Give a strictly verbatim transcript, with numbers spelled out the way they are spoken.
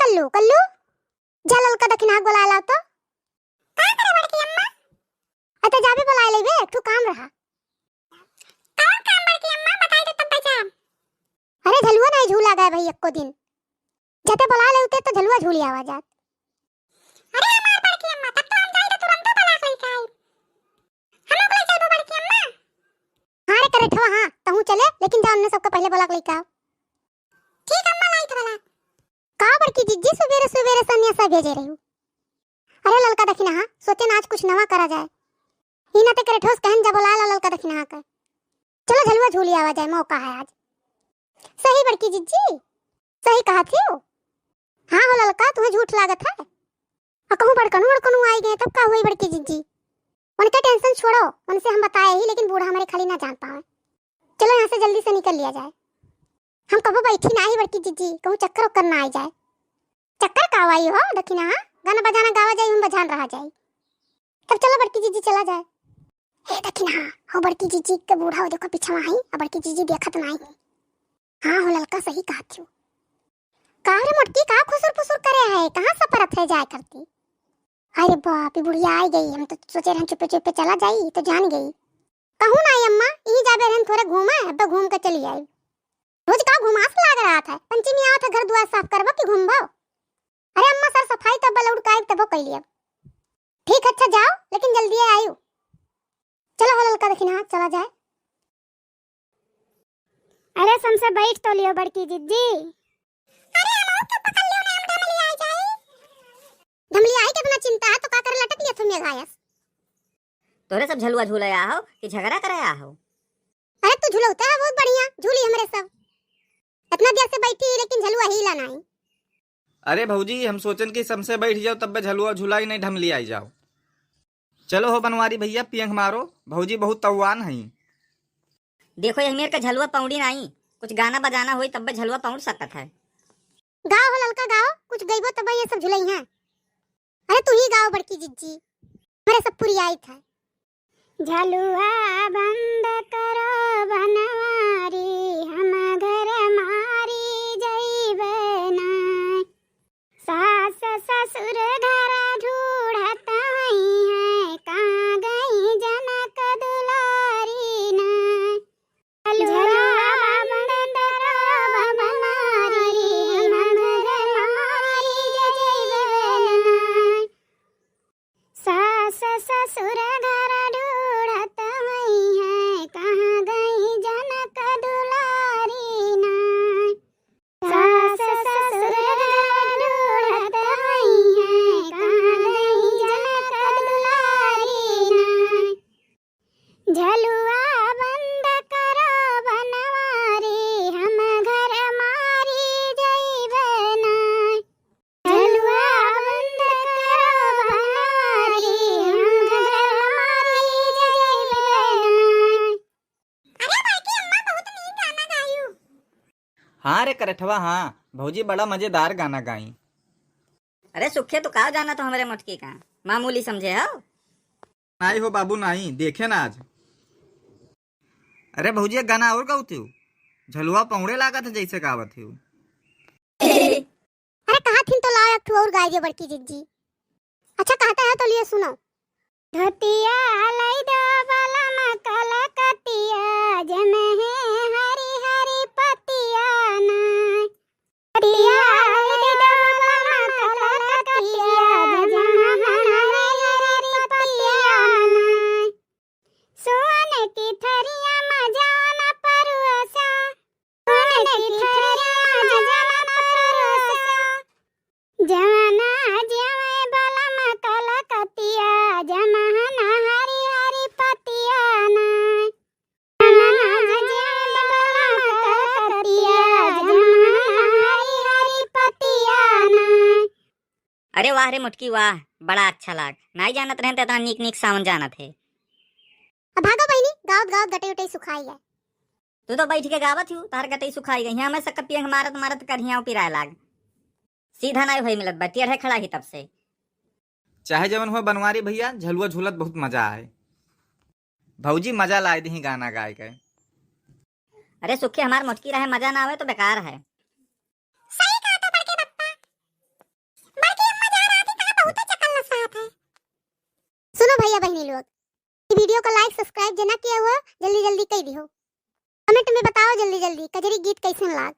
कल्लू, कल्लू, जा ललका दखिनहा के बोलाए लाव तो। का करे बड़की अम्मा? अते जाबे बोलाए लेबे, एक ठो काम रहा। कौन काम बड़की अम्मा, बताई दे तब जाब। अरे झलुआ नाहीं झूला गए भाई एको दिन। जते बोलाए लेवते तो झलुआ झूली आवा जात। अरे हमार बड़की अम्मा, तब तो हम जाई तो तुरंते बोला के लेके आई। हम लोग ले चलबो बड़की अम्मा। हाँ रे करेठवा, हाँ, तहूँ चले, लेकिन जा उनने सबके पहले बोला के लेके आओ। ठीक अम्मा, लाई तो बोला। का बड़की जिज्जी, सुबेरे सुबेरे सनेसा भेजे रही? अरे ललका दखिनहा, सोचेन आज कुछ नवा करा जाए। ई नाते करेठवा से कहन जा बोलाए ला ललका दखिनहा के। चलो झलुआ झूली आवा जाए, मौका है आज। सही बड़की जिज्जी, सही कहत हियो। हाँ हो ललका, तुहें झूठ लागत है। आ कहूँ बड़कनू बड़कनू आई गए तब का हुई बड़की जिज्जी? उनके tension छोड़ो, उनसे हम बताए ही, लेकिन बूढ़ा हमरे खाली ना जान पावे। चलो यहाँ से जल्दी से निकल लिया जाए। हम कबो बैठी नाहीं बड़की जिज्जी, कहूँ चक्कर ओक्कर ना आई जाए। चक्कर का आई हो दखिनहा, गाना बजाना गावा जाई, हम बजान रहा जाई। तब चलो बड़की जिज्जी चला जाए। हे दखिनहा, हो बड़की जिज्जी के बूढ़ा हो देखो पीछे वहाँ ही, अब बड़की जिज्जी देखत नाहीं है। हाँ हो ललका, सही कहत हियो। का रे मोटकी, का खुसुर फुसुर करे है, कहाँ सपरत है जाए करती? अरे बाप, ई बुढ़िया आई गई, हम तो सोचे रहन चुपे चुपे चला जाई, ई तो जान गई। कहूँ नाहीं अम्मा, यहीं जाबे रहन थोड़े घूमे, अब तो घूम के चली आई। रोज का घुमास लाग रहा था, पंचमी आवत है घर दुआर साफ करबो कि घूमबो? अरे अम्मा सर सफाई तब लौट के आई तबो कैली अब। ठीक है, अच्छा जाओ, लेकिन जल्दी आयु। चलो हो ललका दखिनहा, चला जाए। अरे समसे बैठ तो लियो बड़की जिज्जी। अरे हम तो पकड़ लियो ना, हम ढमलियाई जाई। ढमलियाई के इतना चिंता है तो का करे लटक लिया तुम ये गायस? तोरे सब झलुआ झूले आ हो कि झगड़ा करे आ हो? अरे तू झुलौता है बहुत बढ़िया, झूली हमरे सब। इतना देर से बैठी लेकिन झलुआ हिला नाहीं। अरे भौजी, हम सोचन कि समसे बैठ जाओ तब्बे झलुआ झुलाई नाहीं ढमलियाई जाओ। चलो हो बनवारी भैया, पियंग मारो, भौजी बहुत तौआन हई। देखो, यही मेर के झलुआ पौड़ी नाई, कुछ गाना बजाना होई तब्बे झलुआ पौड़ सकत है। गाओ हो ललका, गाओ, कुछ गइबो तब्बे ये सब झुलई हैं। अरे तू ही गाओ बड़की जिज्जी, हमरे सब पुरियाई था। झलुआ बंद करो बनवारी, हम घर मारी जइबे नाई। सास ससुर घर ढूढ़त हई हैं, कहाँ गई जनक दुलारी ना। झलुआ बंद करो बनवारी, हम घर मारी जइबे ना। सास ससुर घर ढूढ़त हई हैं, कहाँ गई जनक दुलारी ना। सास ससुर घर ढूढ़त हई हैं, कहाँ गई जनक दुलारी ना। झलुआ बंद करो बनवारी, हम घर मारी जइबे ना। झलुआ बंद करो बनवारी, हम घर मारी जइबे ना। अरे बड़की अम्मा, बहुत नीक गाना गायू। हाँ रे करठवा, हाँ, भौजी बड़ा मजेदार गाना गाई। अरे सुखे, तू का जाना तो हमरे मोटकी का, मामूली समझे हो? नाई हो बाबू, नाई, देखे ना आज। अरे भौजी, एक गाना और गाउती हो, झलुआ पौड़े लागत है जैसे गावत हो। अरे कहा थिन तो लाओ एक ठो और गाय दे बड़की जिज्जी। अच्छा कहते हैं तो लिए सुनो। धोतिया लाई दो बलम कलकतिया, जमे है हरी हरी पतिया ना। धोतिया लाई दो बलम कलकतिया, जमे है हरी हरी पतिया ना। सोन की थरिया में जवन परोसा, सोन की थरिया में जवन परोसा, जवन जमे बलम कलकतिया, जमहन हरी हरी पतिया ना। जवन जमे बलम कलकतिया, जमहन हरी हरी पतिया ना। अरे वाह रे मोटकी वाह, बड़ा अच्छा लाग। नाई जानत रहेन त इतना नीक नीक सावन जानत है। अब भागो बहिनी, गावत गावत गटई उटई सुखाई है। तू तो बैठ के गावत हूँ, तहर गटई सुखाई गई। यहाँ मैं सक्का पियंग मारत मारत करिया पिराए लाग। सीधा नाई होई मिलत बा, टेढ़े खड़ा ही तब से। चाहे जवन हो बनवारी भैया, झलुआ झूलत बहुत मजा आए। भौजी मजा लाए दही गाना गाए के। अरे सुखी, हमार मोटकी रहे, मजा ना आवे तो बेकार है। सही कहा तो बड़के पप्पा। भैया बहिनी लोग, ई video का like subscribe जे ना किया हुआ, जल्दी जल्दी कइ दिहो। Comment में बताओ जल्दी जल्दी कजरी गीत कैसन लाग।